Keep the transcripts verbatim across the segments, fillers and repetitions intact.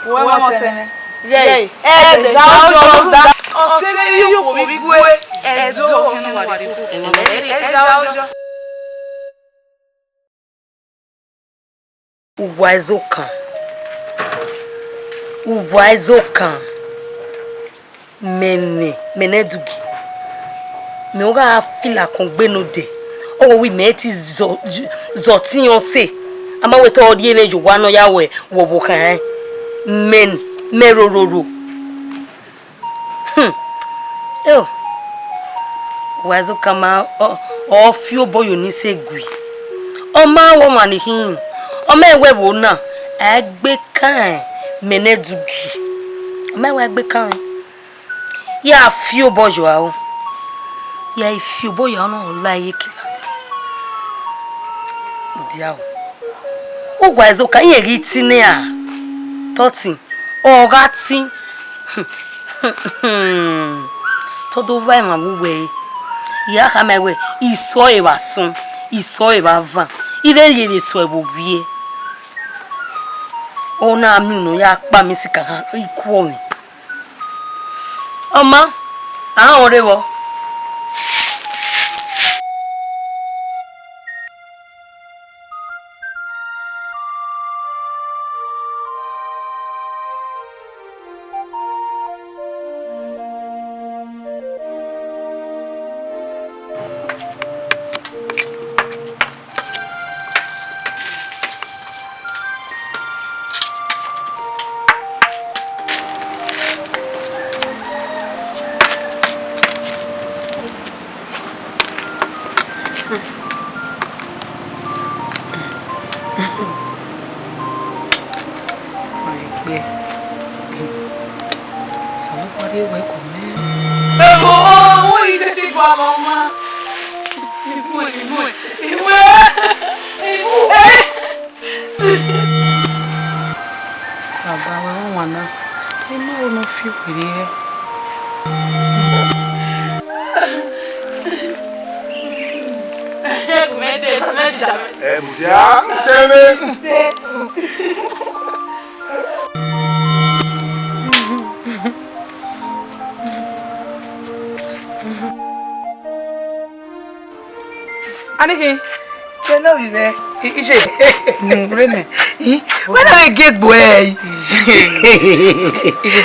Uwẹ ọmọ tẹn nẹ? Yẹe, ẹdẹ ya ọjọ rhunmwuda ọtẹn vbe rhie okhuo vbe igue, ẹdẹ ọghe ne uwa rhie okhuo, ẹdẹ ya ọjọ. Uwa Ezokan, uwa Ezokan, mẹ nẹ, mẹ nẹ Dugie. Mẹ ọ gha fila kọn gbe ne odẹ, ọ wẹ mẹ ti zọ, zọ tiọn ọse. A ma wẹ te ọ rhie mwẹ ye owa ne ọ ya wẹ wọ vbe okhan rẹn. Mẹ, mẹ rororo. Hmm. Eo. Wa zẹ okama, ọ, ọ fi obọ ye Onise gui. Ọ ma wẹ ọmwa ni khin, ọ ma wẹ vbe na, a gbe kan mẹ ne Dugie. Ọ ma wẹ a gbe kan. Ya fi obọ ye aro. Ya fi obọ ye aro ne ọ la ye Kilati. Dia o. Uwa Ezokan, irẹn ghi ti nẹ ra? Tọtin, ọ gha tin. Te ọ do vba emwa vbe uwẹ ẹre. I gha khama wẹ, isọ ẹre vbe asọn, isọ ẹre vbe avan, I vbe rhie vbe sẹ vbe ovbiẹ. Ọ na miẹn unu ya kpa mẹ sikegbe, I kuọ mwẹ. Ọ ma, a rẹn ọnrẹn vbọ. Ọ gbe. Osanobua rhie wẹ kọ mẹ. Ewo, owu, I tete gua vbe ọmwa. Imue, imue, imue, imue. Baba wẹ ọmwa na, I ma ro ne ọ fi werriẹ. Ẹ mudia, tẹmwẹ. Aniki. Kene ovbi mwẹ. I- Iye. Rene. Wẹ na vbe gie egbe ẹre. Iye. Iye.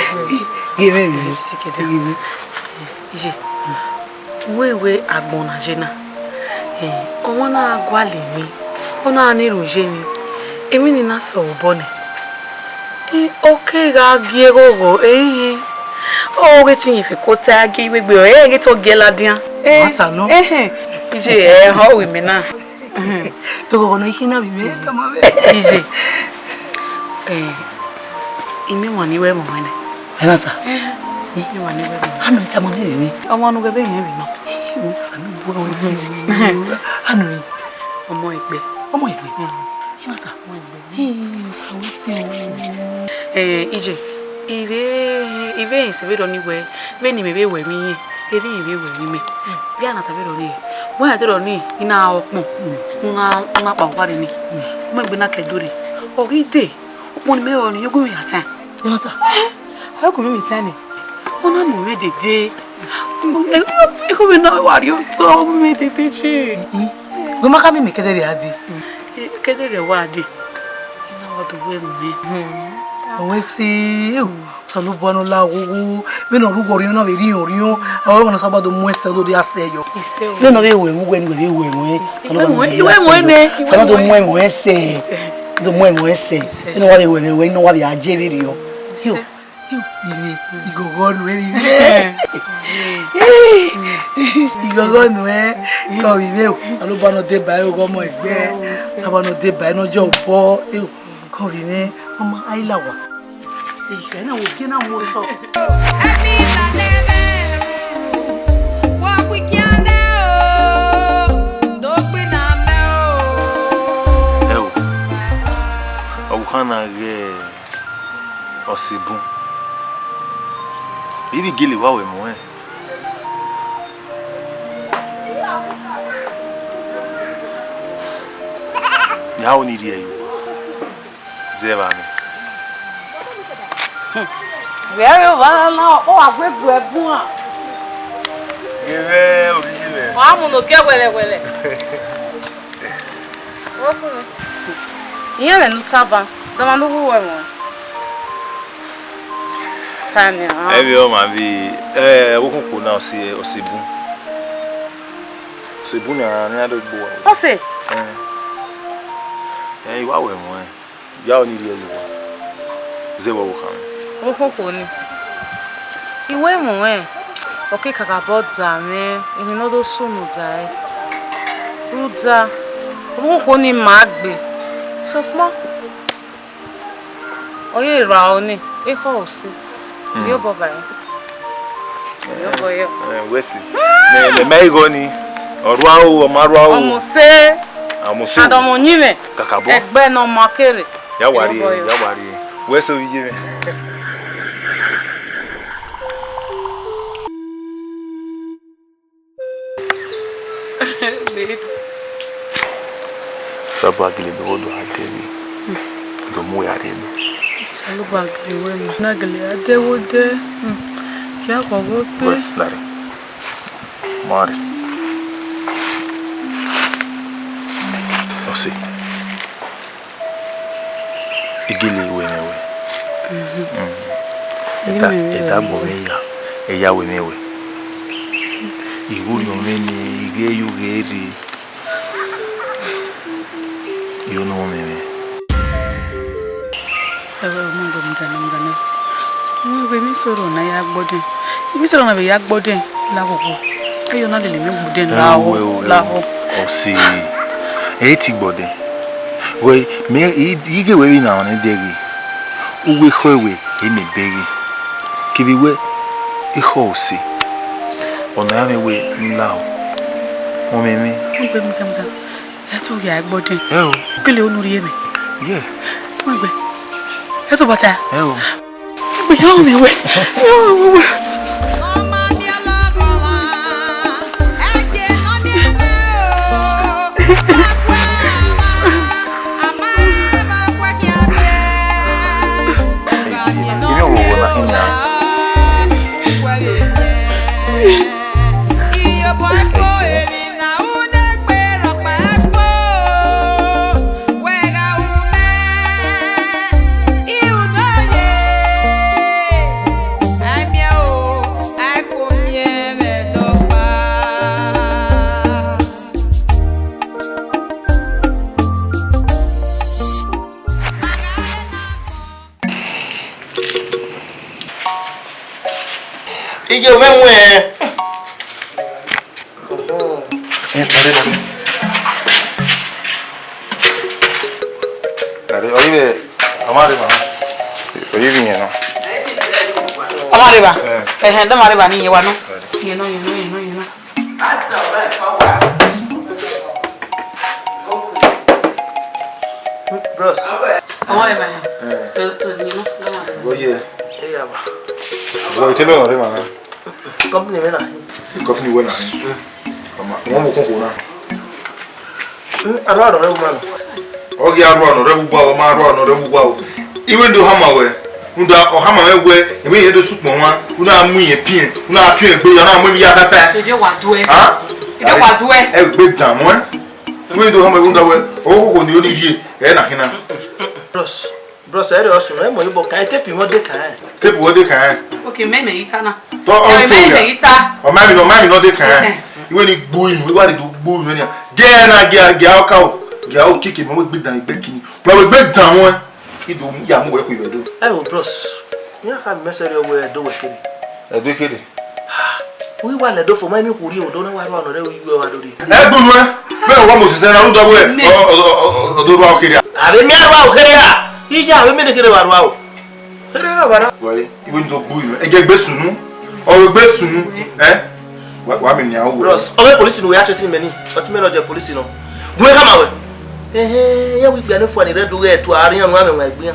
Ghe mwẹ vbe. Iye. Wẹ wẹ agbọn na ye na. Eh, ọmwa na gualọ emwi, ọ na na erhunmwu ye emwi. Emwi ni na sẹ obọ nẹ. I, ọ kegha gie ghọghọ, ẹi, ọ ghe te irẹn fẹko ta gie iwegbe, ọ, ẹ ghe te ọ gie ladian. Ọ ma ta nọ. Ẹhẹn. Iye, ẹ, ọ wẹ imẹ na. Te ghọghọ nọ, I khin na vbe imẹ, tama mwẹ. Iye. Ẹ, imẹ wan ni wẹ mọ wẹ nẹ. Ẹ na ta. Ẹ, imẹ wan ni wẹ mọ. Anọ tama mwẹ vbe imẹ. Ọmwa ne u ghẹ vbe rẹn vbe nọ. Ẹ, Osanobua wẹ vbe. Anọ. Ọmọ egbe. Ọmọ egbe. Ẹ. Ẹ na ta. Ọmọ egbe. Ee, Osa wẹ sẹ o. Eh, Iye, I vbe, I vbe rẹn sẹ vberriọ ni wẹ, vbene imẹ vbe wẹ emwi irẹn, erha irẹn vbe wẹ emwi mẹ. Vbe a na ta vberriọ ni, wẹ a na ta vberriọ ni, I na re ọkpọn, u na, u na kpa owa rre ni. Ọ ma egbe na ke do rre. Ọ ghi dee, ukpọn ne imẹ rẹn ọnii, ọ gu mwẹ ya taẹn. Ẹ na ta. Ọ gu mwẹ ya taẹn nẹ. Ọ na mu mwẹ dede. Ikhuo mwẹ na wa rhie otọ, ọ mu mwẹ dede je. Wẹ ma kha miẹn mẹ kẹdẹrriọ a dee. Kẹdẹrriọ wa dee. I na wa do wẹ mẹ. Ọ wẹ sẹ, Osanobua ne ọ la ghogho, vbene ọ rre uwu orhiọn na vbe rhiọn orhiọn, ọ wẹ ne Osanobua do mu ẹsẹ, ọ do rhie asẹ yọ. Vbene ọ vbe ru ẹmwẹ uwẹ ne uwẹ vbe ru ẹmwẹ, Osanobua do mu ẹmwẹ ẹsẹ, do mu ẹmwẹ ẹsẹ. Vbene ọ wa vbe ru ẹmwẹ uwẹ, I na wa vbe a je vberriọ. Yo. Imi, ighọghọ nuẹ vbe imẹ. Ighọghọ nuẹ, kọ vbe imẹ o. Osanobua ne ọ deba ẹre, ọghe ọmọ ẹgbẹ. Osanobua ne ọ deba ẹre ne ọ jẹ obọ. Kọ vbe imẹ, ọmọ, a i la owa. Ikẹ na wo gie na mu otọ. Sebun, ivbi gele wa wẹ mu ẹn. Ya ho ni rhie yo. Zẹ vba mwẹ. Wẹ rẹ ovba na, ọ wa gu egbe ẹbun a. Ghe mwẹ, ovbi ye mwẹ. Wa mu ne okẹ wẹlẹwẹlẹ. What's wrong? Iran vbe ne u taba, dama ne u wu wẹ mọ. Time ya. Ẹvbo ọ ma vbi, eh, ọvbokhan okhuo na, ọ si, ọ si bun. Ọ si bun na, ne a do gbe uwa. Ọ si? Eh. Eh, I wa wẹ mọ, eh. Ya ọni rhie ye uwa. Zẹ vbe ọvbokhan mwẹ. Ọvbokhan okhuo ni. I wẹ mọ, eh. Ọ ke kakabọ da mwẹ, emwi ne ọ do sunu da ẹre. Rhunmwuda, ọvbokhan okhuo ni ma gbe. Sokpan, ọ ye rra ọni, ekhọe ọ si. Hmm. Iyobọ ba ẹre. Iyobọ yọ. Eh, wẹ si. Mẹ, mẹ, mẹ igho ni. Ọ rua o, ọ ma rua o. Ọmọ ose. Ọmọ ose. Adọmọ yinmwẹ. Kakabọ. Ẹgbẹ ne ọ ma kere. Ya wa rrie, iyobọ yọ. Ya wa rrie. Wẹ so vbe iye mwẹ. Osanobua gele do do a dẹghe, do mu wẹ a rrie nẹ. Osanobua gele wẹ ma na gele a dẹghe odẹ. Ya ghọghọ gbe. Wẹ, lare. Ma rrie. Ọ si. I gele wẹ mwẹ wẹ. Mhm. Mm. Ẹdẹ, ẹdẹ agbọn mwẹ ya, ẹya wẹ mwẹ wẹ. I ghu rhiọn mwẹ nẹ, I ghẹ yo ghẹ rre. I ho ne ọ mwẹ mwẹ. Ẹvbo, ọ ma gbe mu dana, mu dana. Wẹ, wẹ, emwi sorọ na ya gbọdẹn. Emwi sorọ na vbe ya gbọdẹn, la ghọghọ. Ẹyọ na lele mwẹ gbọdẹn, la ghọ, la ghọ. Ọ si, ẹ i ti gbọdẹn. Wẹ, mẹ, I, I ghe wẹ vbe na ọnrẹn dẹghe. Uwu ekhọe wẹ, e mẹ bẹghe. Kevbe wẹ, ekhọe ọ si. Ọ na ya mwẹ wẹ, n la o. Ọ mwẹ mwẹ. Mu gbe mu dana, mu dana. Ẹ tu ya gbọdẹn. Ẹ o. Kele unu rhie mwẹ. Yẹ. Mu gbe. Ẹ tu bata. Ẹ o. Gbe ya mwẹ wẹ. Ya mwẹ wẹ. Iye ovẹn mu ẹn. Ẹ, tare na. Tare, ọ ghi vbe, ọ ma rre ma. Ọ ghi vbe iyẹn na. Ọ ma rre ba? Ẹ. Ẹhẹn, dọ ma rre ba ne iyẹn wa nọ. Iyẹn nọ, iyẹn nọ, iyẹn nọ, iyẹn nọ. Bros. Ọ ma rre ba ya. Ẹ. Iyẹn nọ, dọ ma rre ba. Oye. Ẹ ya ba. Bro, itelu nọ rre ma na. Company wẹ na hin. Company wẹ na hin. Ọma, wọn mu koko na. Hmm, arua nọ rẹ wu ma nọ. Ọ ghi arua nọ rẹ wu gua, ọ ma arua nọ rẹ wu gua o. Iwẹ do hama wẹ. Unda ọ hama wẹ wẹ, emwi yẹn do sukpọn wan. Una mu yẹn piẹn, una piẹn egbe, una mu emwi ya pẹpẹ. Ede wa duẹ. Ha? Ede wa duẹ. Ẹ gbe dan mọ ẹ. Iwẹ do hama wẹ unda wẹ. Owo koko ni oni rrie, ẹ na hin na. Bros. Bros, ẹ rẹ ọ sunu, ẹ mọ ibọ kan, tepu mwẹ ọ de kan ẹn. Tepu wẹ de kan ẹn. Ok, mẹ mẹ ita na. Tọ ọ ẹ to mẹ ya. Mẹ ita. Ọ ma mi nọ, ọ ma mi nọ de kan ẹn. Ẹhẹn. Iwẹ ni gbu inu, iwa de do gbu inu nia. Gẹ na gẹ gẹ ọka o. Gẹ o kiki mẹ wẹ gbe dan igbe kini. Wẹ wẹ gbe dan wọn. Ido ya mu wẹ ku ivẹ do. Ẹ o bros. Ni a ka mẹ sẹ rẹ wẹ do wẹ kere. Ẹ do kere. Uyi wa lẹ do fo ma mi kuri o do na wa ru ọnọ rẹ uyi wa do re. Ẹ do nuẹ. Bẹ wa Moses na ru dọ wẹ. Ọ ọ ọ do ru kere. Ave mi ru kere a. Ija ave mi ne kere wa ru o. Kere na bara. Wẹ, iwe ndo gbu inu. Ege gbe sunu. Ọ gbe sunu. Eh? Wa, wa mi ni awo. Bros, ọ gbe police nu ya threaten me ni. But me no je police no. Bu e kama wẹ. Eh eh, ya wi gbe ne fo ni re do ge tu arian nu ame wa gbian.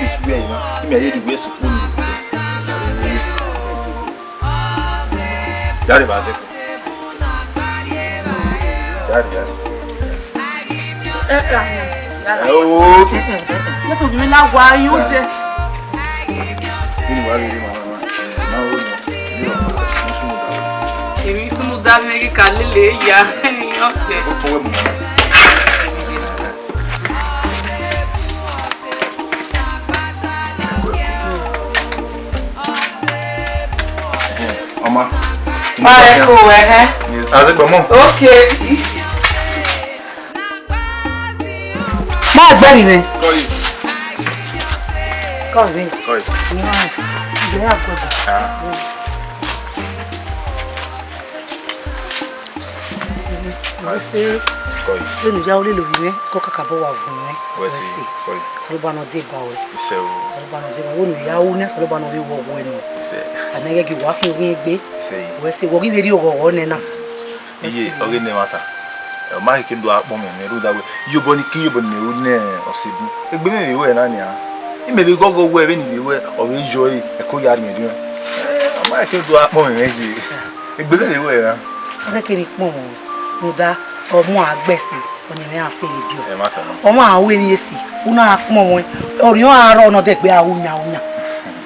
Isu ẹre na, imẹ ye rhie uwẹ sukpunu. Yare vbe azẹkun. Yare, yare. Eh, eh, yare. Eh, oh. Ye to bi mi la wa yo de. Kí ni wàá rí rí màmá ma? Màmá wo ni? Mo sunu da. Èmi sunu da mi kí ka lele ya. Ọkẹ. Ó kọwé mọ̀. Ọma. Ọma, ẹ kú, ẹhẹn. Yes, azẹkun mọ. Okay. Ma gbẹ mi nẹ. Kọe. Kọe. Kọe. Ìyá, ìyá àgọ́dọ̀. Ah. Wẹ se. Kọe. Vbene u ya ru lele ovbi mwẹ, ke ọ kakabọ wa vun mwẹ. Wẹ se. Wẹ se. Kọe. Osanobua ne ọ deba ruẹ. Isẹ o. Osanobua ne ọ deba ruẹ. Vbene u ya ru nẹ, Osanobua ne ọ vbe wọ wẹ nọ. Isẹ. Sani ẹghẹ gie wa khian oghian egbe. Isẹ. Wẹ se, wẹ ghi vbe rhie oghọghọ nẹ na. Iye, ọghe ne ẹmwata, ọ ma he ke do akpọn mwẹ, mẹ rhunmwuda wẹ, iyobọ ni ke iyobọ ne mẹ ru ne ọse bun. Egbe mwẹ vbe wẹ na nian. Imẹ vbe gọgọ wẹ vbene I vbe wẹ, ọ vbe yọ ẹre, ẹko ya rhiẹnrhiẹn. Ọ ma he ke do akpọn mwẹ, mẹ ye. Egbe mwẹ vbe wẹ na. Ọ kẹkẹ ne I kpọnmwẹ, rhunmwuda, ọ mu a gbe ẹse, ọni mwẹ a sẹ vbe biẹ. Ẹ ma tọ nọ. Ọ ma ru emwi esi, u na kpọnmwẹ, ọrriọn a rrọọ ne ọ dẹgbe a ru yan, ru yan.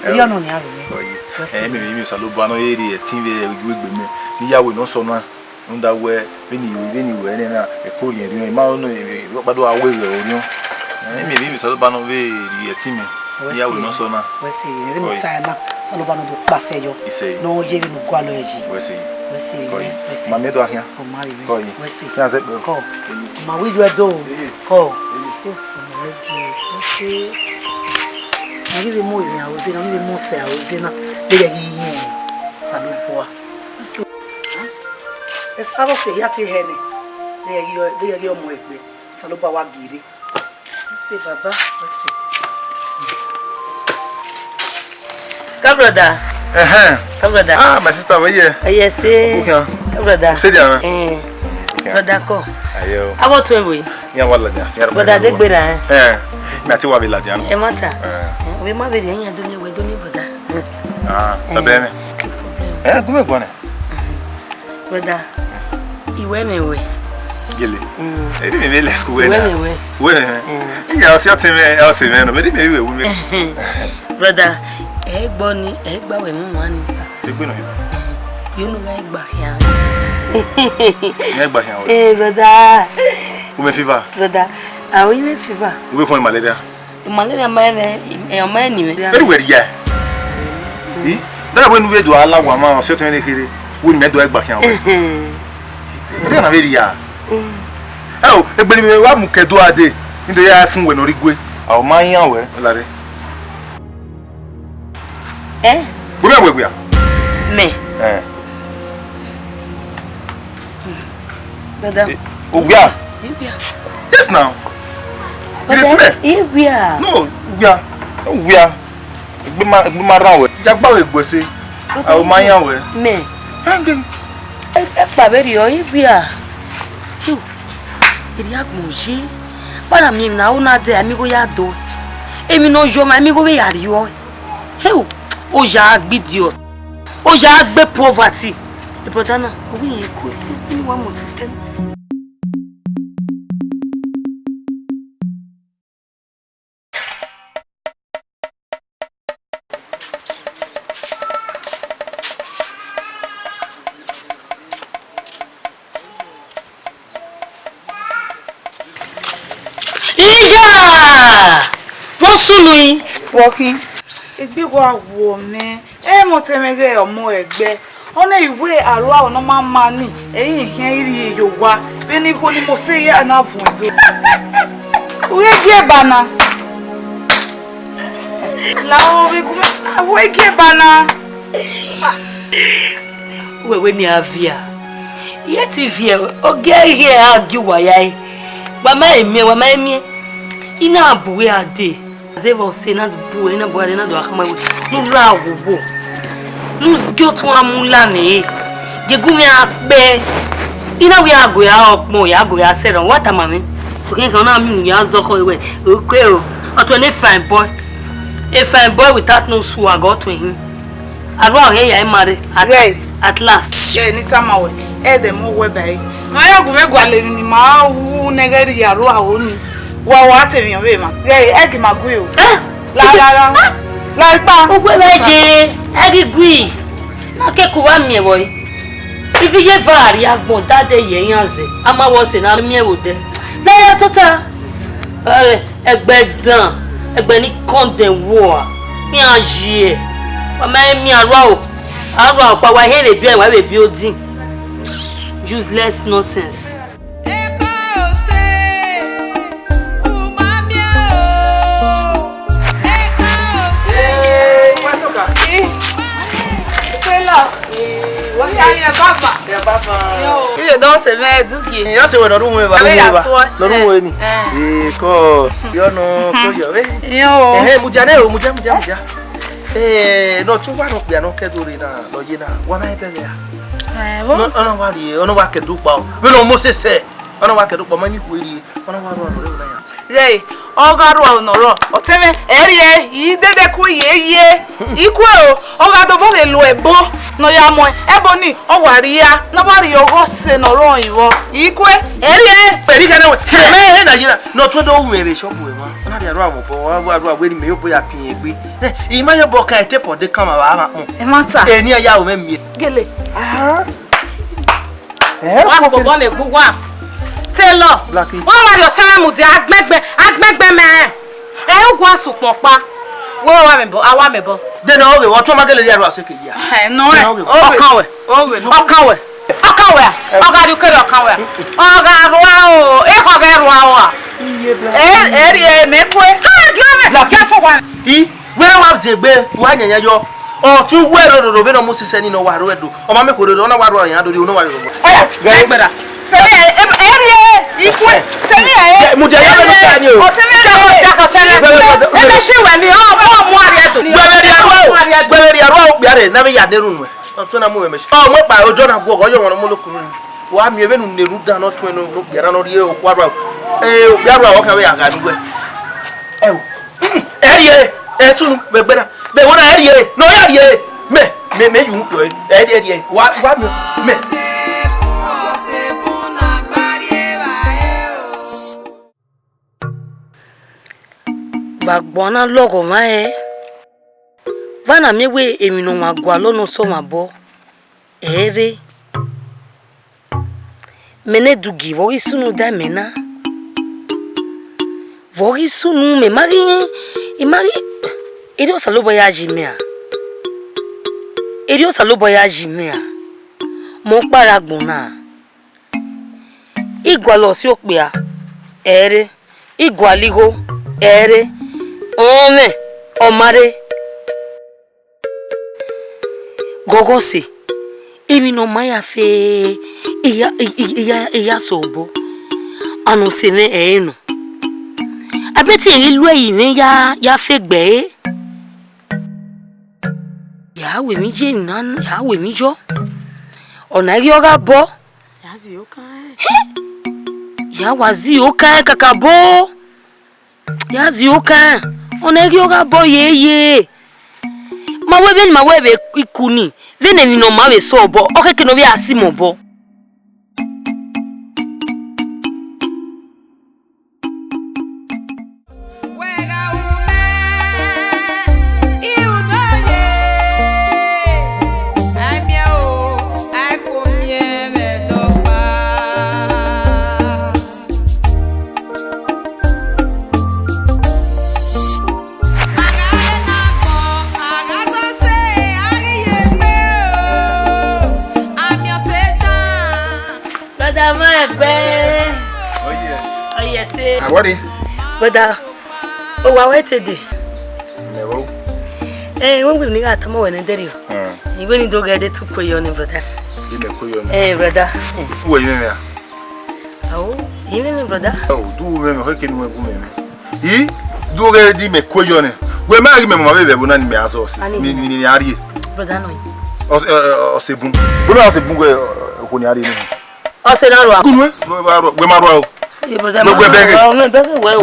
Erriọ nọ nian vbe mwẹ. Ẹ, mẹ, mẹ, mẹ, Osanobua ne ọ rhie ẹtin vbe iwegbe mẹ, ne I ya wẹ ne ọ sọ na. Rhunmwuda wẹ, vbene I ru, vbene I ru ẹre na, ẹko rhiẹnrhiẹn, I ma rẹn ọkpa do gha wẹ ghẹ orhiọn. Ẹ, mẹ, mẹ, Osanobua ne ọ vbe rhie ẹtin mẹ, ne I ya wẹ ne ọ sọ na. Wẹ se, vbene u ta na, Osanobua ne ọ do kpasẹ yọ. Isẹ. Ne ọ ye vbene u gualọ ẹre yi. Wẹ se. Wẹ se, wẹ se. Ma miẹn do gha khian. Ọ ma rre. Kọ yi. Wẹ se. Khian zẹ kpẹ. Kọ. Ma wẹ iye do. Kọ. Ọmọ rẹ di. Wẹ se. Ma ghi vbe mu emwi aro ze na, ma ghi vbe mu ọse aro ze na. Vbene I ghi yẹn Osanobua. Wẹ se. Esa vbe ọse ya te hẹ nẹ. Vbene I ghi, vbene I ghi ọmọ ẹgbẹ. Osanobua wa gere. Wẹ se baba, wẹ se. Ka brother. Ẹhẹn. Ka brother. Ah, my sister, where you? Yes, eh. Okay. Ka brother. Say there. Eh. Okay. Brother, kọ. Ayo. Abo to ebo. Ya wa ladian, si. Brother, de gbera, eh. Eh. Mi ati wa be ladian. E mata. Eh. We ma be yan do ni we do ni brother. Ah, eh, tabe ne. Eh, gume gwane. Brother, I wẹ mwẹ wẹ. Gele. Mm. Eri mi vele ku wẹ na. I wẹ mwẹ wẹ. Wẹ. Mm. Iya, ọse ọtẹn mwẹ, ọse mwẹ nọ, but mi vele wẹ. Brother, ẹ gbọ ni, ẹ gba wẹ mu wan ni. Egbe nọ. Yo no ga gba khian. Ẹ gba khian wẹ. Eh, brother. Women fever. Brother, a women fever. Wẹ kọn malaria. Malaria ma ẹmwẹ, ẹ, ọ ma ẹni mwẹ. Very well, yeah. Eh? Dara wẹ ne u vbe do a la wa ma, ọse ọtẹn mwẹ ne kherhe, wẹ ne imẹ do ẹgba khian wẹ. Ẹdẹ na vbe rhia. Ẹ o, egbe ne imẹ wa mu kẹ do a dee, ne I do ya fun wẹ ne ọ rre igue. A ọ ma yan wẹ, lare. Eh? Wẹ mẹ wẹ wia? Mẹ? Eh. Brother. Eh, owia? Owia. Yes now. You dey smell? Owia. No, owia. Owia. Egbe ma, egbe ma ran wẹ. Ya gba wẹ gbẹ se. A ọ ma yan wẹ. Mẹ. Hang. E, e kpa vbe rriọ, owia. You. Erriọ agbọn ye, vbene a miẹn emwi ne a ru na dẹ, a miẹn igho ya do. Emwi ne ọ yọ ma, a miẹn igho vbe ya rriọ. Heo, oya gbe idiot, oya gbe poverty. E brother na, ọ wẹ irẹn ku, ne wa mu sisẹ. Iya! Vbọ sunu i? Vbọ khin? Egbe wa wọ mẹ. Ẹ mẹ ọtẹn mwẹ ghẹ ọmọ ẹgbẹ. Ọna i wẹ arua ne ọ ma ma ni, ẹ i khian i rhie ye owa, vbene igho ni Mosi ya na vuọn do. U ghi gie ba na. La o vbe gu mẹ, a wẹ gie ba na. Wẹ wẹ ni a viẹ, I te viẹ, ogie ihiẹ a gie uwa ya ẹe. Wa ma he miẹn, wa ma he miẹn. I na bu uwa dee. Zevbe ọse na bu ẹre, na bu ẹre, na do a khama wẹ, ne u la wowo, ne u gie otuẹn mu la nẹ, gie gu mwẹ a kpẹ. I na wẹ a gu ya ọkpọn, ya gu ya sẹ rọ, wa tama mwẹ. Okhian kan na miẹn u ya zọkhọ wẹ, okay o, ọtuẹn ne fine boy, a fine boy without no swag, ọtuẹn hin. Arua ọre ya ima rre at, Right. at last. Ẹ ni tama wẹ, ẹ dẹ mu wẹ ba ẹre. Ma ya gu mwẹ gualọ emwi ne ima ru ne ẹghẹ rhie arua ro ni. Wa wa te emwi ọvbehe ma. Ghẹ ẹgi ma gui o. Eh? La la la. La ikpa. Ugbẹn vbe ye ẹgi gui. Na ke ku wa miẹn vbọ. Ivi ye va rrie agbọn dade ye iran zẹ. A ma wọ sẹ ne a miẹn vbe odẹ. Na ya tota. Eh, ẹgbẹ dan, ẹgbẹ ni condemn war. Iran ye. Wa ma miẹn arua o. Arua ọkpa wa he vbe biẹ, wa vbe bi odin. Useless nonsense. Eko ose, u ma miẹn o. Eko ose. Hey, what's up, guys? Taylor. Hey, what's up? Yeah, yeah, Baba. Yeah, Baba. Yo. Iye dọ sẹ mẹ dugie. Yo sẹ wẹ nọ ru wẹ ba. Abe ya tuọ. Nọ ru wẹ ni. Eh. Eh, ko, yo no, ko yo. Eh. Yo. Eh, mudia ne o, mudia, mudia, mudia. Eh, no tu wa no pia no ke do re na, no ye na. Wa ma ebe ya. Eh, bo. No, no wa ri, no wa ke du pa o. Vbene Mosi sẹ. Ọna wa kẹdẹ ukpama ni khuerriẹ, ọna wa rua nọ rẹ ọna ya. Ghẹ, ọ gha rua nọ rọ, ọtẹn mwẹ, ẹ rhie, I dede ku ye ye, I kue o, ọ gha dobọ vbe lo ẹbo ne ọ ya muẹn, ẹbo ni, ọ wa rhia, ne ọ wa rhie ọghọ sẹ ne ọ rrọọ vbọ, I kue, ẹ rhie. Pẹ̀lú kẹ́nẹ́ wẹ̀, ẹ mẹ́ ẹ nàìjíríà, ní ọtún ẹ̀dọ́ wù mí ẹ̀rẹ̀ ṣọ́ọ̀bù ẹ̀ wá, ọ̀nà àdìyàrá àwọn ọ̀bọ, wọ́n wá rú àwẹ̀ ni mẹ́ yóò bóyá fi yẹn gbé. Ẹ, ìmọ̀ yóò bọ̀ ká ẹ̀ tẹ́pọ̀ dé kàn máa wà á máa pọ̀. Ẹ má ta. Ẹ ní ẹ̀yà òun mẹ́ mi. Gèlè. Wa kpobọ ne egbe uwa. Taylor. Blacky. Wa ma rhie ọtẹn mwẹ mudia, agbẹngbẹn, agbẹngbẹn mẹ. Ẹ, u gua sukpọn ọkpa. Wẹ wa mẹ bọ, a wa mẹ bọ. Dena oghe, ọtẹn ma gele rhie arua sẹ ke ya. Ẹ, nọ ẹ. Dena oghe. Ọkan wẹ. Oghe nọ. Ọkan wẹ. Ọkan wẹ. Ọ gha rhie ukere ọkan wẹ. Ọ gha rua o, ekhọe gha rua o. Iye bra. Ẹ, ẹ rhie mẹ kue. Ah, gi ọmẹ. Blacky. Ya fọ wa. I. Wẹ wa zẹ egbe, wa yẹnyẹn yọ. Ọ tun wẹ rororo vbene ọ mu sisẹ ni ne ọ wa ru ẹdo. Ọ ma mẹ kue roro, ọ na wa ru ọyan do ri, ọ na wa ru ọyan. Ẹ, ẹ gbẹra. Sẹmi ẹ, ẹ, ẹ rhie, ikue, sẹmi ẹ, ẹ, mu dia ya, ẹ, ẹ, ẹ, ni o. Ọtẹn mẹ, ọtẹn mẹ, ọtẹn mẹ. Ẹ bẹ ṣe wẹ ni, ọ, ọ mu ariẹ do. Gbẹrẹ ri arua o, gbẹrẹ ri arua o, gbẹrẹ na vbe ya ne runu ẹ. Ọ tun na mu wẹ mẹ. Ọ mu ẹkpa, ọjọ na guọghọ, ọ yọ wọn mu lo kunu ni. Wa miẹn vbene unu ne rhunmwuda ne ọ tuẹn ne okpia na ne ọ rhie okhuo arua. Ẹ, okpia arua ọ kha vbe ya gha ne uwẹ. Ẹ o. Ẹ rhie, ẹ sunu, vbe gbe na. Vbe wẹ na ẹ rhie, ne ọ ya rhie. Mẹ, mẹ, mẹ yu kpọ ẹ. Ẹ rhie, ẹ rhie. Wa, wa miẹn, mẹ. Vbe agbọn na lọghọ mwa rẹn, vbe a na miẹn wẹ emwi ne ọmwa gualọ ne ọ sẹ ọmwa obọ, ẹ i rre. Mẹ ne Dugie, vbe ọ ghi sunu da mẹ na? Vbe ọ ghi sunu, mẹ ma ghi, I ma ghi, erriọ Osanobua ya yi mẹ ra? Erriọ Osanobua ya yi mẹ ra? Mẹ ọkpa rre agbọn na. I gualọ ọse okpia, ẹ i rre. I gualọ igho, ẹ i rre. Ọmwẹ, ọ ma rre. Ghọghọ ọse, emwi ne ọ ma ya fe, I ya, I, I, I ya, I ya sẹ obọ. Ana ọse mwẹ ẹ i re nọ. Abe te irẹn ghi lu ẹre mwẹ ya, ya fe gbe ẹre. Ya ru emwi ye na, ya ru emwi yọ. Ọna i ghi ọ gha bọ. Ya zẹ okan ẹn. Ya wa zi okan kakabọ. Ya zi okan. Ọna ghi ọ gha bọ ye ye. Ma wẹ vbene ma wẹ vbe iku ni, vbene emwi ne ọ ma vbe sẹ obọ, ọ khẹke ne ọ vbe a si mẹ obọ. Brother, my bad. Oh, yeah. Oh, yes, sir. Ah, what is? Brother, oh, wa wẹ te dee. Mẹ wo. Eh, wẹ wẹ ne I gha tama wẹ ne dẹrriọ. Hmm. I wẹ ne I do ghẹ de tu kue yọ nẹ, brother. Di mẹ kue yọ nẹ. Eh, brother. Eh. Wẹ yọ nẹ. Awo, I nene, brother. Oh, du mẹ mẹ, khẹke ne u gu mẹ mẹ. I du ghẹ di mẹ kue yọ nẹ. Wẹ ma ghi mẹ ma vbe vbe ẹvbo na ni mẹ a zọ ọse. Ani. Ni, ni, ni a rrie. Brother nọ. Ọ, ọ, ọ, ọse bun. Wẹ ma ọse bun wẹ, ọ, ọ, ni a rrie nẹ. Ọse na rua. Gun wẹ, wẹ ma rua o. Ye brother, wẹ, wẹ bẹghe. Wẹ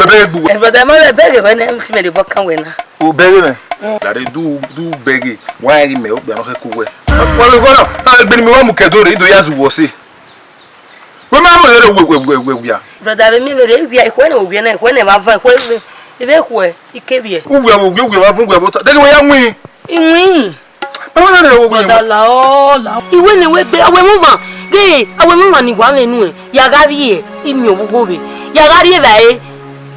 bẹghe gbu wẹ. Eh, brother, ma wẹ bẹghe wẹ nẹ, ti mẹ de bọ kan wẹ na. O bẹghe mẹ. Mm. Lare du, du bẹghe. Wa ghi mẹ, o gbe anọ khẹ ku wẹ. Wa lo gọrọ, a gbe ni mi wa mu kẹdo re, i do ya zu wọ ọse. Wẹ ma mu rere wẹ, wẹ, wẹ, wẹ wia. Brother, vbe mi vbe re wia, ikhue ne wẹ wia na, ikhue ne wa van, ikhue vbe, i vbe khue, i ke vbiẹ. U wia, u wia, u wia, wa vun wia vbe ota. Dege wẹ ya win. I win. Baba na rere wẹ wia. Brother, la o, la o. Iwẹ ne wẹ gbe, a wẹ mu van. Ghe, a wẹ mu van ni wa lẹ nuẹn. Ya gha rrie, I miẹn ovbi ughọ vbe. Ya gha rrie vbe a re.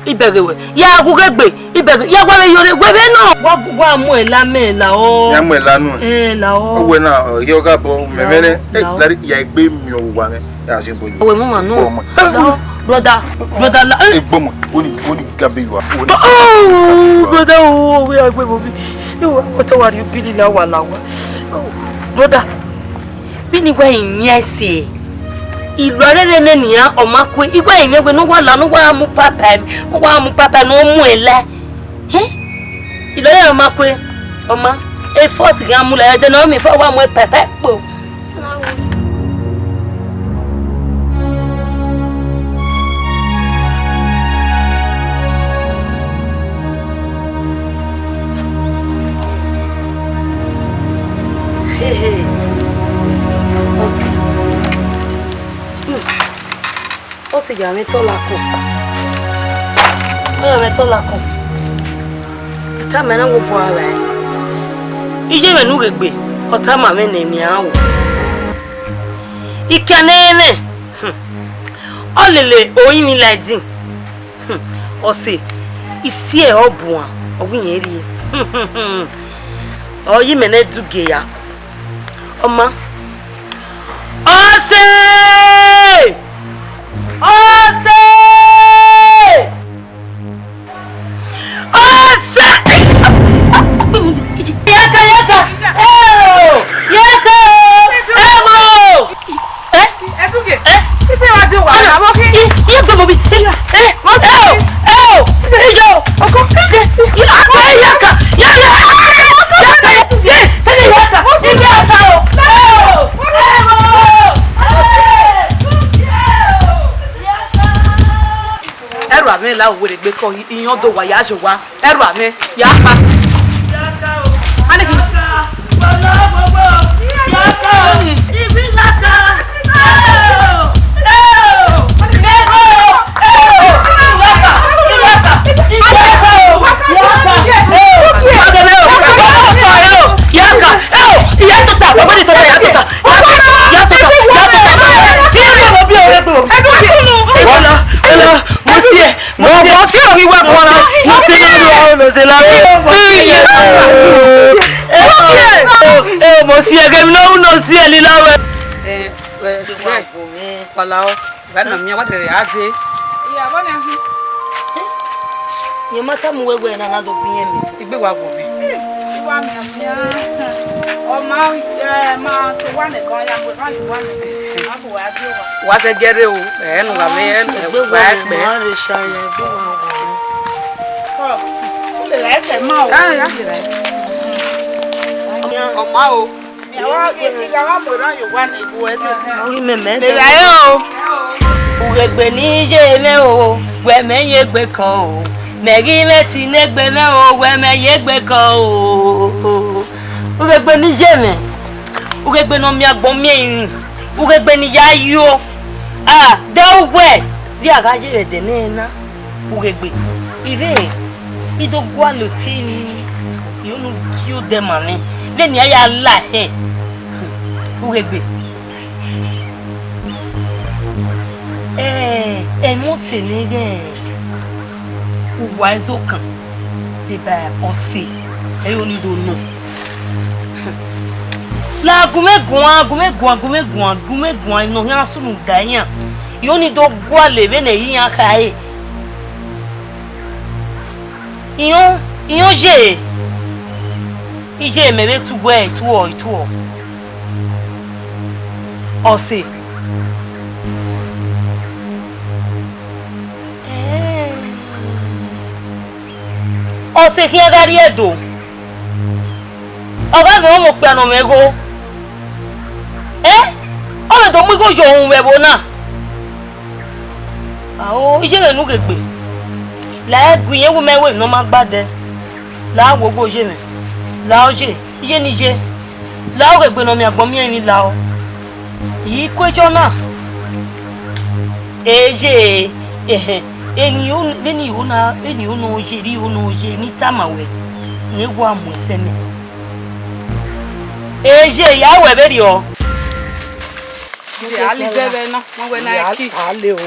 I bẹghe wẹ. Ya gu ghe gbe, I bẹghe. Ya wa vbe yore, wẹ vbe nọ. Wa, wa mu ẹla mẹ la o. Ya mu ẹla nuẹn. Eh, la o. Ọ wẹ na, ọ, ye ọ gha bọ, mẹ mẹ nẹ. Eh, la o. Lari, ya egbe miẹn owa mwẹ. Ya zin bo yo. Wẹ mu ma nu. Bọ ọmọ. La o, brother, brother, la, eh. Egbe ọmọ, oni, oni gabe yo. Oh, brother, oh, we are going to be. You are what are you building now, Wala? Oh, brother. Vbene I wa yin ẹse, I lua rere nene iran, ọ ma kue. I wa yin wẹ ne ọ wa la, ne ọ wa mu papa, ne ọ wa mu papa, ne ọ mu ẹla. Hẹn? I lua rere ọ ma kue, ọ ma. E first ghan mu la, ẹdẹ ne ọ miẹn fẹ, ọ wa mu papa kpo. Hehe. Ọse. Hmm. Ọse ya mwẹ tọ lakọ. Ọ ya mwẹ tọ lakọ. I tama ẹn na wo bu ara ẹn. Iye mwẹ ne u ghe gbe, ọ tama mwẹ ne emwi a ru. Ikia nene, hmm, ọ lele orinmwi la ẹdin. Hmm, ọse, I si ẹre ọ buan, ọ wẹ irẹn rrie. Ọ ye imẹ ne ẹdẹ ugie ya ku. Ọ ma. Ọse! Ọse! Ọse! Yaka, yaka! Eo! Yaka o! Emo! Eh? Ẹdughe. Eh? Títí wá di wàhálà, mo kí. Iye gbogbo mi. Eh? Mo sì. Eo! Eo! Iyo! Ọkọ. Yaka! Yaka! Yaka! Yaka! Sẹ́ni yaka! Ibi ata o! Eo! Emo! Ẹrù àmì la òwe rẹ̀ gbé kọ́ iyán do wà yá ṣe wá. Ẹrù àmì yá pa. Anigi. Yaka. Eo, iya tota, baba ni tota, ya tota, ya tota, ya tota. Kí ló dé mo bí ọ̀rẹ́ gbé mo bí? Ẹ lọ, ẹ lọ, mo sí ẹ, mo sí ẹ, mo sí ẹ, mo sí ẹ, mo sí ẹ, mo sí ẹ, mo sí ẹ, mo sí ẹ, kẹ́mi náà ń lọ sí ẹ lílá wẹ̀. Ẹ, ẹ, ẹ, pàlà ọ. Ìgbà náà mi wá tẹ̀lé á dé. Ìyàwó ni a fi. Yẹn ma ta mu wẹwẹ na na do bi yẹn mi. Igbe wa wọ mi. Ìwà mi àmì á. Ọmọ ẹ ma so wà nìkan ya mo rán ìwà mi. Má bò wá dé wa. Wa sẹ gẹrẹ o. Ẹ nu wa mi ẹ nu Egbe wa wẹ pẹ. Ma re ṣayẹ, egbe wa wọ. Kọ. Ó lè rà ẹsẹ̀ mọ́ o. Ọmọ o. Orí mẹmẹ. Lè rà ẹ o. Ughegbe ne I ye mwẹ o, wẹ mẹ ye egbe kan o. Mẹ ghi mwẹ ẹtin ne egbe mwẹ o, wẹ mẹ ye egbe kan o. Ughegbe ne I ye mwẹ, ughegbe ne ọ miẹn agbọn miẹn irin, ughegbe ne I ya yo. A, de uwẹ, vbe a gha ye vbe ẹdẹ nẹ na? Ughegbe, I rre, I do gualọ tie emwi, I unu gie odẹ ma mwẹ, vbene I ya la hẹ. Ughegbe. Ẹ, ẹmwẹ ọse ne ghẹ uwa Ezokan deba ọse, ẹ i re ọni do nọ. La gu mwẹ guan, gu mwẹ guan, gu mwẹ guan, gu mwẹ guan, ne ọ khian sunu ga iran, I unu do gualọ vbene I re iran khare. Iyọn, iyọn ye, I ye mẹ vbe tuẹ, I tuọ, I tuọ. Ọse. Ẹẹn. Ọse khian gha rrie Ẹdo. Ọ gha mwẹ ọmọ okpia ne ọ mwẹ igho. Ẹ? Ọ vbe do mu igho yọ uhunmwu vbe ẹvbo na. Ao, iye mwẹ ne ughegbe. La gu irẹn wu mẹ wẹ ne ọ ma gba dẹ. La wo gbe oye mwẹ. La oye, iye ne I ye. La ughegbe ne ọ miẹn agbọn miẹn emwi la o. I ku ejo na. Eye, ehẹn, eni o, vbene I ho na, vbene I ho na oye, vbe I ho na oye, ne I tama wẹ, rẹn wa mu ẹsẹ mẹ. Eye, ya wẹ vberriọ. Alizẹ vbe na, ma wẹ na ki. A le o.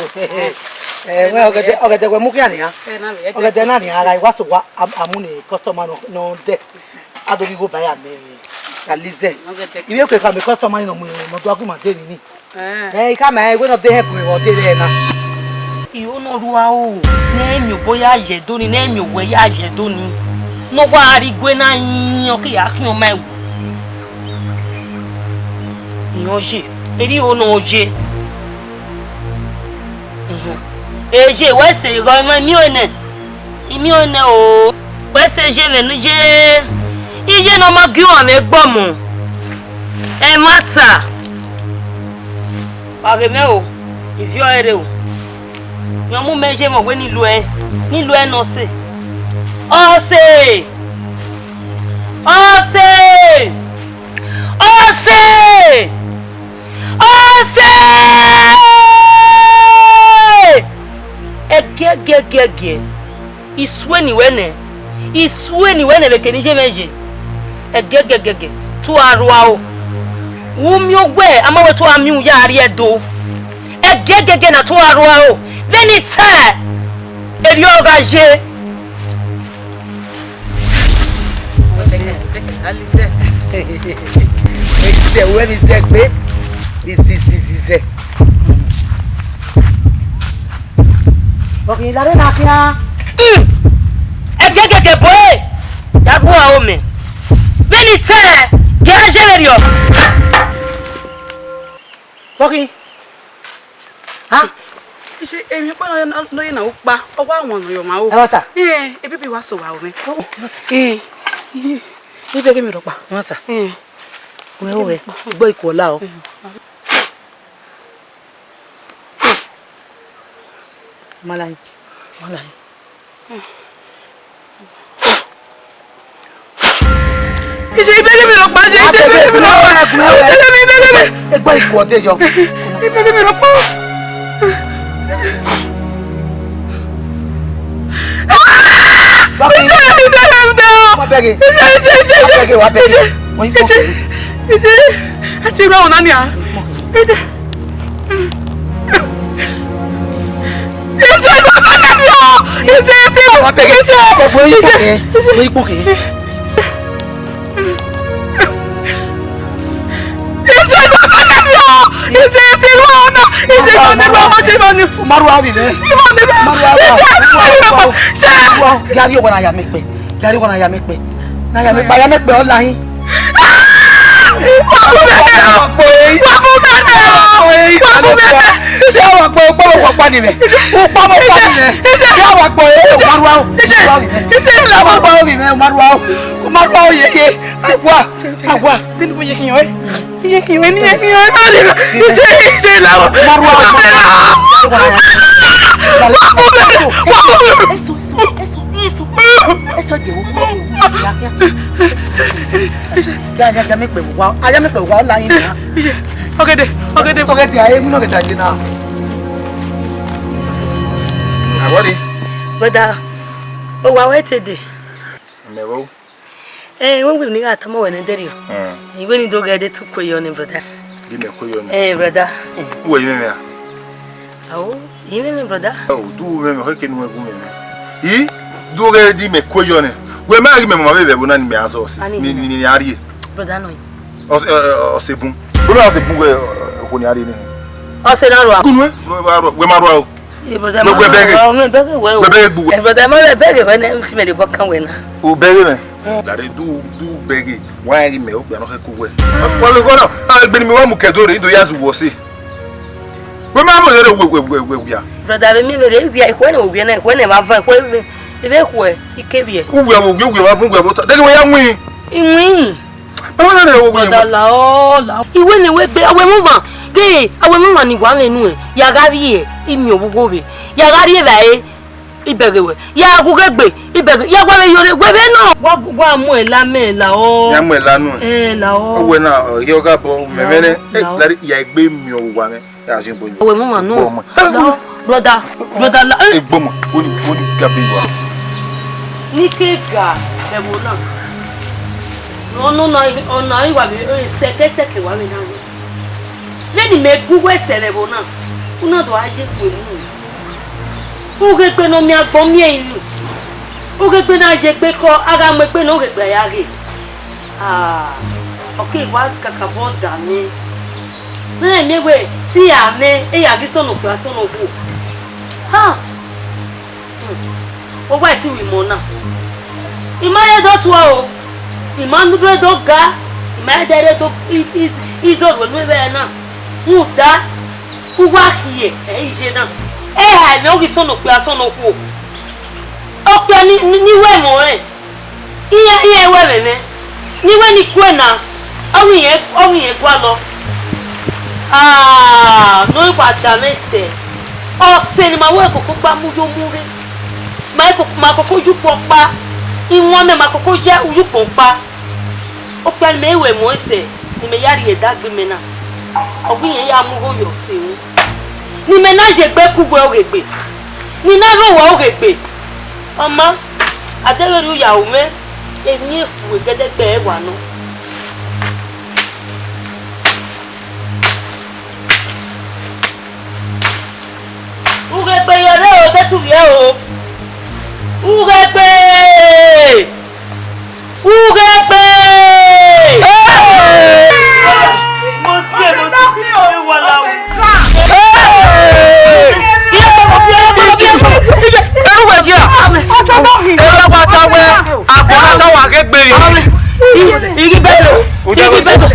Eh, wẹ ọgẹdẹ, ọgẹdẹ wẹ mu khian nian. Eh, na vbe. Ọgẹdẹ na nian, a gha wa so wa, a, a mu ne customer nọ, nọ dẹ. A do ghi gho ba ya mẹ, Alizẹ. Ọgẹdẹ. Ivbi eke khama customer ni nọ mu, nọ do gu ima de ni ni. Eh. Eh, I khama, eh, wẹ nọ de hẹ gu ọ de vbe na. I ho ne ọ rua o, ne ẹ miẹn obọ ya ye Ẹdo ni, ne ẹ miẹn owẹ ya ye Ẹdo ni. Ne ọ wa rrie igue na yin, ọ ke ya khian ma ẹwu. Iyọn ye, erriọ ne ọ ye. Iyọn. Eye, wẹ sẹ igho, I miẹn ọnẹ. I miẹn ọnẹ o. Wẹ sẹ eye mwẹ ne iye, iye ne ọ ma gie uwa mwẹ gbọmọ. Ẹmwata. Wa ghe mẹ o, ivie ọre rre o. Rẹn mu mẹ ye mwẹ wẹ ne I lu ẹe, ne I lu ẹe ne ọse. Ọse! Ọse! Ọse! Ọse! Ẹgiẹgiẹgiẹgiẹ, I suẹn ne I wẹ nẹ, I suẹn ne I wẹ nẹ vbe eke ne iye mwẹ ye. Ẹgiẹgiẹgiẹgiẹ, te u gha rua o. U miẹn owẹ, a ma wẹ te u gha miẹn u ya rrie Ẹdo. Ẹgiẹgiẹgiẹ na te u gha rua o. Vbene I tae, erriọ ọ gha ye. Ẹzizẹ, wẹ vbe izẹ gbe, izizizizẹ. Ọkhin lare na khian. Ẹgẹgẹgẹ bọe, ya gu aro mẹ. Vbene I tae, gie a ye vberriọ. Ọkhin. Ha? Ise, emwi ọkpa nọ, nọ ye na ukpa, ọ wa wan nọ yọ ma o. Ẹmwata. Eh, ebibi wa so wa o mẹ. Eh, ibe ghe mi rhọkpa. Ẹmwata. Eh. Wẹ o wẹ, igbọ ikuọ la o. Malayi. Malayi. Ise, ibẹgẹ mi rhọkpa, ise, ise, ibẹgẹ mi rhọkpa. Ibẹgẹ mi, ibẹgẹ mi. Egbe ikọ de yọ. Ibẹgẹ mi rhọkpa. Ise, ibẹgẹ mi rhọkpa. Wa bẹgẹ. Ise, ise, ise, ise. Wa bẹgẹ, wa bẹgẹ. Ise, ise, ise. Ati ra ọna nia. Ise, baba na mi o. Ise, ti o. Wa bẹgẹ. Ise. Egbe ikpọkẹ. Egbe ikpọkẹ. Ise, baba na mi o. Ise, ti o na. Ise, ma ni ba wa ti ma ni. Umaru abi ne. Ma ni ba. Umaru abi. Ise, ma ni ba. Ise. Gari owa na ya mẹ kpẹ. Gari owa na ya mẹ kpẹ. Na ya mẹ kpẹ, ya mẹ kpẹ, ọ la hin. Wa bu mẹ. Wa bu mẹ. Ẹ wa kpọ, ukpọmọ kpọkpa ni mẹ. Ukpọmọ kpọkpa ni mẹ. Ẹ wa kpọ, ẹ, Umaruwa o. Umaruwa o, ẹ, Umaruwa o. Umaruwa o, ye, ye. Awa, awa. Iye kiyan ẹ. Iye kiyan ẹ, iye kiyan ẹ. Ije, ije la. Umaruwa o. Wa mu mi. Wa mu mi. Eso, eso, eso, eso. Eso de o. Ya, ya, ya, ya me kpe wa. A ya me kpe wa, la yin na. Ije. Ọgẹdẹ, ọgẹdẹ. Ọgẹdẹ, aye, mu ọgẹdẹ aye na. Awọdi. Brother, o wa wẹ te de? Mẹ wo. Eh, wẹ wẹ ni gha tama wẹ ne dẹrriọ. Hmm. I wẹ ni do ghẹ de tu kue yọ ni, brother. Di mẹ kue yọ ni. Eh, brother. Wẹ yi mẹ mẹ a? Awo, i mẹ mẹ, brother. O, du mẹ mẹ, ọ ke nu ẹgu mẹ mẹ. I, du ghẹ di mẹ kue yọ ni. Wẹ ma ghi mẹ ma vbe vbe ẹvbo na ni mẹ a zọ si. Ani ni, ni, ni a rrie. Brother nọ. Ọ, ọ, ọ, ọ se bun. Bro, ọ se bun wẹ, ọ, ọ, ko ni a rrie ni. Ọ se na rua. Kunu, wẹ, wẹ, wẹ ma rua o. Eh, brother, wẹ, wẹ bẹghe. Wẹ bẹghe wẹ o. Wẹ bẹghe gbu. Eh, brother, ma wẹ bẹghe wẹ ne ti mẹ de bọ kan wẹ na. O bẹghe mẹ. Lare du, du bẹghe. Wa ghi mẹ okpia nọ khẹ ku wẹ. Wa le gọnọ, a gbe ni mi wa mu kẹdo re, do ya zu wọ se. Wẹ ma mu rere wẹ, wẹ, wẹ, wẹ wia. Brother, vbe mi vbe re wia, ikhue ne wẹ wia na, ikhue ne wa van, ikhue vbe, vbe ikhue, i ke vbiẹ. U wia, u wia, u wia, wa vun wia vbota. Dede wẹ ya win. I win. Baba na rẹ wo wẹ. Brother, la o, la o. Iwẹ ne wẹ gbe, a wẹ mu van. Ghe, a wẹ mu van ni wa vbe nu ẹ. Ya gha rrie, i miẹn ovbi uwu vbe. Ya gha rrie vbe ẹ, i bẹghe wẹ. Ya gu ghe gbe, i bẹghe. Ya gua vbe yore, wẹ vbe nọ. Wa, wa mu ẹ la mẹ la o. Ya mu ẹ la nu ẹ. Eh, la o. Ọ wẹ na, ọ, yọ gha bọ, mẹ mẹ nẹ. La o, la o. Eh, la rrie, ya egbe miẹn owa mwẹ. Ya zin bo. Owe mama no. Egbe ọmọ. No, brother, brother, la, eh. Egbe ọmọ, wo ni, wo ni ga be wa. Ni ke ga ẹvbo na. No, no, no, ọna iwa vbe, eh, sẹkẹsẹkẹ wa vbe na we. Vbene imẹ gu uwẹ sẹ vbe ẹvbo na, u na do gha ye kue mu. Ughegbe ne ọ miẹn agbọn miẹn inu. Ughegbe na ye egbe kọ, a gha mu egbe ne ughegbe a ya ghe. Ah, ọ ke wa kakabọ da mwẹ. Ne ẹ miẹn wẹẹ, te a mwẹ, e ya ghi sọnnọ okpia sọnnọ okhuo. Ha! Hmm. Ọ wa ti ru imẹ na. I ma rre do tuẹ o. I ma rre do ga. I ma rre do i, i, izọrhuẹ unu vbe na. Rhunmwuda, u wa khiẹ, ẹ i ye na. Ẹ ha mwẹ, ọ ghi sọnnọ okpia sọnnọ okhuo. Okpia ni, ni, ni wẹ ẹmwẹ ọnrẹn. Iran, iran wẹ ẹmwẹ mwẹ, ne I wẹ ne I kue na, ọ ghi rẹn, ọ ghi rẹn gualọ. Ah, ne ọ ghi wa da mwẹ sẹ, ọse ne ima wẹ koko gba mu yo mu rre, ma koko, ma koko ye ukpọn ọkpa, iwan mẹ ma koko ye uye ukpọn ọkpa. Okpia ne imẹ ru ẹmwẹ ọnrẹn sẹ, ne imẹ ya rhie ẹdẹ gbe imẹ na, ọ ghi rẹn ya mu igho ye ọse ru. Ne imẹ na ye egbe ku uwẹ oghegbe, ne I na rre owa oghegbe. Ọ ma, a deghẹ erriọ u ya ru mwẹ, emwi ekhue gẹdẹgbẹ ẹre wa nọ. Ughegbe ye ọre o, te tu vbiẹ o. Ughegbe! Ughegbe! Mo si e, mo si e, wala o. Ẹ wẹ jẹ a? Ẹ wẹ wa ta wẹ, agbọn na ta wa ghe gbe rin. Igi bẹdẹ, igi bẹdẹ.